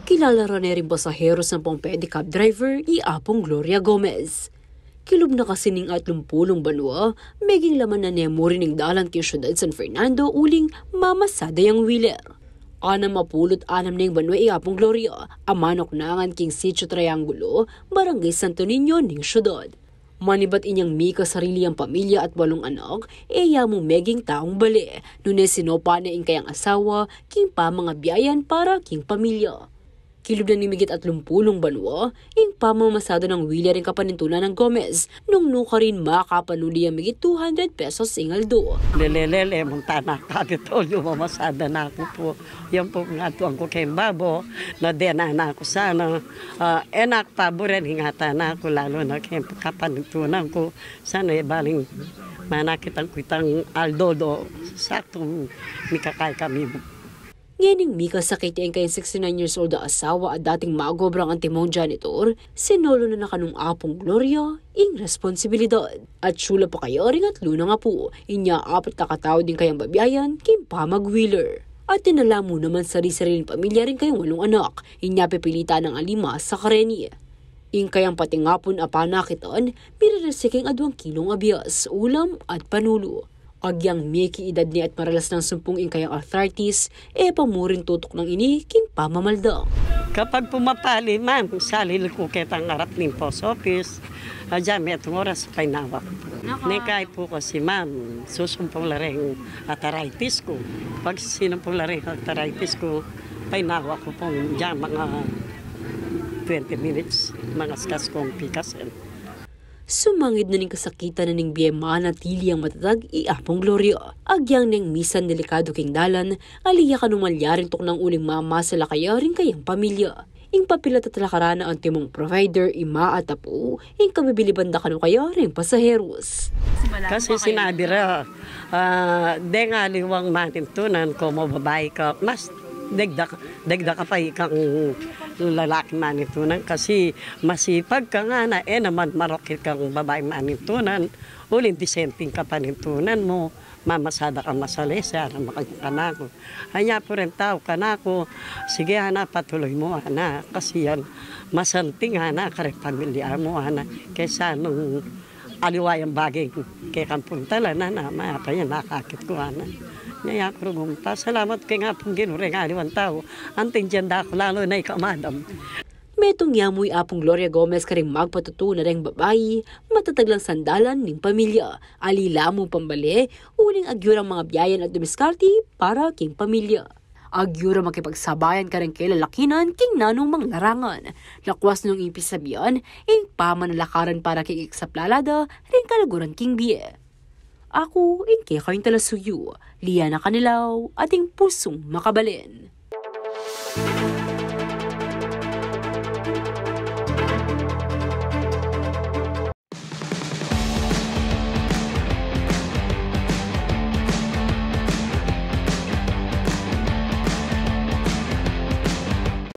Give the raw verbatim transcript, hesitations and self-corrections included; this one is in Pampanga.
Kilala ra ne ring pasaheru sampung pedicab driver i Apung Gloria Gomez. Kilub na kasi ning atlumpulung banua, meging laman na ne mu rin ing dalan king syudad San Fernando uling mamasada yang wheeler. Anam a pulu't anam neng banua i Apung Gloria, a manuknangan king Sitio Triangulo, Barangay Santo Niño ning syudad. Manibat inyang mika sarili yang pamilya at walung anak, e ya mu meging taung bale, nune sinopa ne ing kayang asawa king pamangabiayan para king pamilya. Kilub na ning migit atlumpulung banua ing pamamasada nang wheeler ing kapanintunan nang Gomez, nung nukarin makapanuli yang migit two hundred pesos ing aldo. Lelelele, munta na kagit, o, lumamasada na ku pu. Yan pu ing atuan ku keng babo, na dena na ku sana, ah, e na ku paburen, ingatan na ku, lalu na keng kapanintunan ku, sana e baling manakitan ku itang aldo do, saktung mikakai kami. Ngening mikasakit ya ing kayang sixty-nine years old a asawa a dating magobrang antimong janitor, sinolo na na kanung Apung Gloria ing responsibilidad. Atiu la pa kaya ring atlu nang apu, inya apat a katau ding kayang babiayan king pamag-wheeler. At tinala mu naman sari-sariling pamilya ring kayang walung anak, inya pipilitan nang alima sa kareni. Ing kayang patingapun a panakitan, mirerese king aduang kilung abias, ulam at panulu. Agyang miki-idad ne at maralas nang sumpung ing kayang arthritis, e pa mu rin tutuknang ini king pamamaldang. Kapag pumapali, ma'am, salili ku ketang arap ning post office, adya metung oras painawa ku pu. Naka- Neka pu kasi, ma'am, susumpung la ring arthritis ku. Pag sinumpung la ring arthritis ku, painawa ku pung dyan mga twenty minutes, mangaskas kung pikas, eh. Sumangid na ning kasakitan na ning bie, manatili yang matatag i Apung Gloria. Agyang neng misan delikadu king dalan, ali ya kanu malyaring tuknang uling mamasada la kaya ring kayang pamilya. Ing papilat a talakaran na antimong provider, ima at apu, ing kabibiliban da kanu kaya ring pasaheros. Kasi sinabi ra, ah, deng aliwang manintunan, komo babai ka, mas dagdag, dagdag ka pa ikang lalaki manintunan kasi masipag ka ngana, e naman marok ikang babai manintunan, uling disenteng kapanintunan mu, mamasada kang masalese, ara makanya kanaku. Anya pu reng tau kanaku, sige, ana, patuloy mu, ana, kasi yan, masanting, ana, kareng pamilya mu, ana, kesa nung aliwa yang bage kekang puntalan, ana, mayap ya nakakit ku, ana. Nya yaku rugung pasalamat keng Apung Ginu reng aliwang tau, anting dian da ku lalu na ika, madam. Metung ya mu i Apung Gloria Gomez karing magpatutu na reng babai, matatag lang sandalan ning pamilya. Ali la mu pang bale, uling agyu rang mangabiayan at dumiskarte para king pamilya. Agyu rang makipagsabayan kareng kelalakinan king nanumang larangan. Lakwas nung ing pisabian, ing pamanalakaran para king iksaplala da ring kaluguran king bie. Aku ing kekayung talasuyu, Liana Canilaw, ating pusung makabalen.